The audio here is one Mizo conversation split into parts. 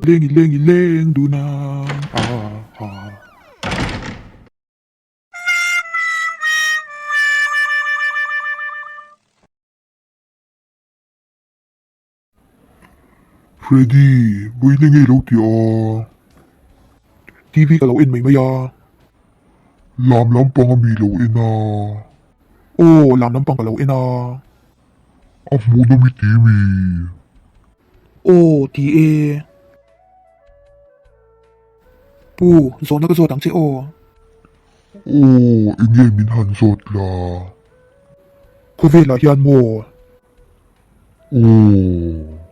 Leng i leng i leng dun ang ah ah. Freddy, vawiin enge i lo tih a? TV ka lo en mai mai a. Lam lampang a mi lo en a. Aw, lam lampang ka lo en a. A hmuhnawm i ti mi? Aw, ti e. Pu, zawhna ka zawt ang che aw. Aw, enge min han zawt la? Khawvelah hian maw? Aw.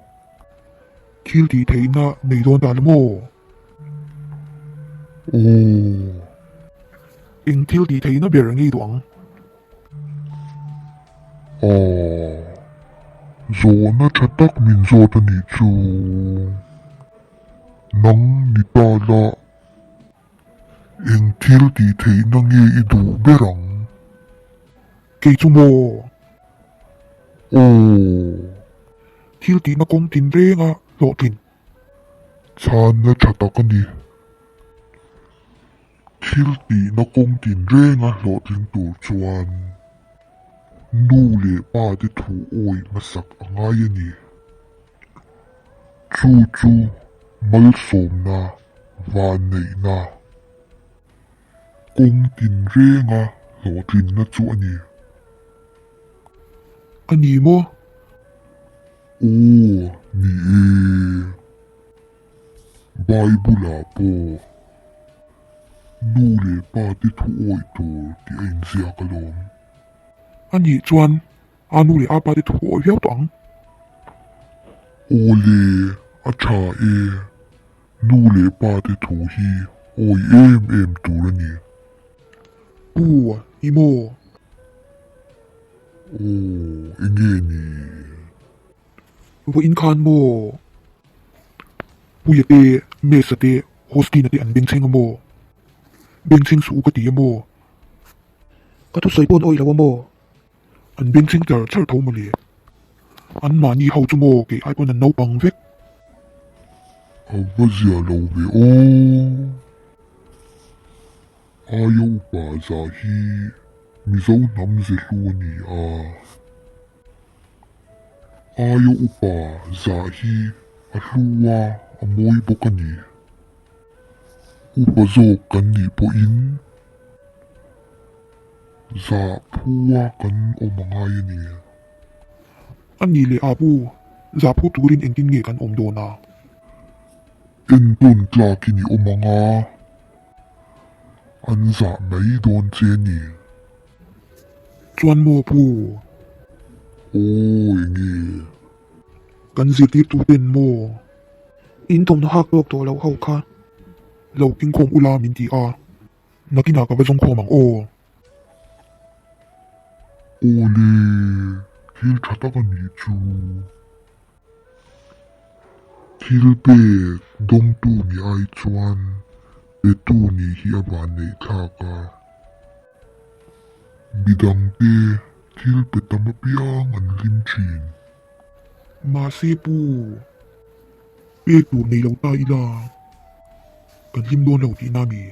Thil tih theihna nei dawn ta la maw? Aw. Eng thil tih theihna ber ngei duh ang? Aw. Zawhna tha tak min zawt a nih chu. Nang ni ta la. Eng thil tih theihna nge i duh ber ang? Kei chu maw? Aw. Thil tihna kawng tin renga hlawhtlin. Chhanna tha tak a ni. Thil tihna kawng tin renga hlawhtling tur chuan nu leh pa te thu awi hmasak a ngai a ni. Chu chu malsawmna vanneihna kawng tin renga hlawhtlinna chu a ni. A ni maw? Aw, ni e. Bible-ah pawh nu leh pa te thu awih tur tih a inziak alawm. A nih chuan a nu leh a pa te thu awih viau tawh ang. Aw le, a tha e. Nu leh pa te thu hi awih em em tur a ni. Pu, i maw? Aw, enge ni? Vawiin khan maw? Puia te, Mesa te, Hostina te an bengchheng a maw? Bengchheng suh u ka ti a maw? Ka thusawi pawh an awih lo a maw? An bengchheng char char tho mawle. An mahni ho chu maw kei ai pawn an naupang vek. A va zia lo ve aw. Aia upa zah hi Mizo hnam ze hlu a ni a. Aia upa zah hi a hlu a, a mawi bawk a ni. Upa zawk kan nih pawhin zah phua kan awm a ngai a ni. A nih leh a pu, zah phu turin engtin nge kan awm dawn a? Entawn tlakin i awm ang a, an zah mai dawn che a ni. Chuan maw pu? Aw enge? Kan zirtirtu ten maw? In thawmhnaw hak tawk tawh loh ho kha lo kengkhawm ula min ti a, nakinah ka va zawngkhawm ang aw. Aw le, thil tha tak a nih chu. Thil pek dawngtu ni ai chuan petu nih hi a vanneih thlak a. Midangte thil pe tam apiang an hlim thin. Mahse pu, pek tur nei lo ta ila kan hlim dawn lo tihna mi?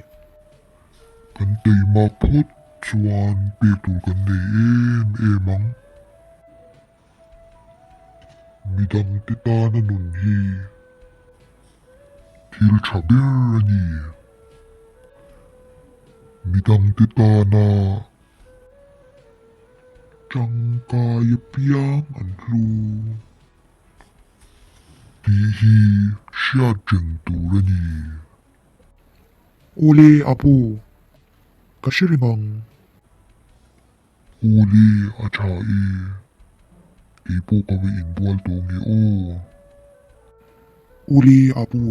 Kan teimak phawt chuan pek tur kan nei em em ang. Midangte tana nun hi thil tha ber a ni. Midangte tana tangkai apiang an hlu tih hi hriat reng tur a ni. Awle Apu, ka hre reng ang. Awle a tha e, keipawh ka va inbual tawh nge aw. Awle Apu.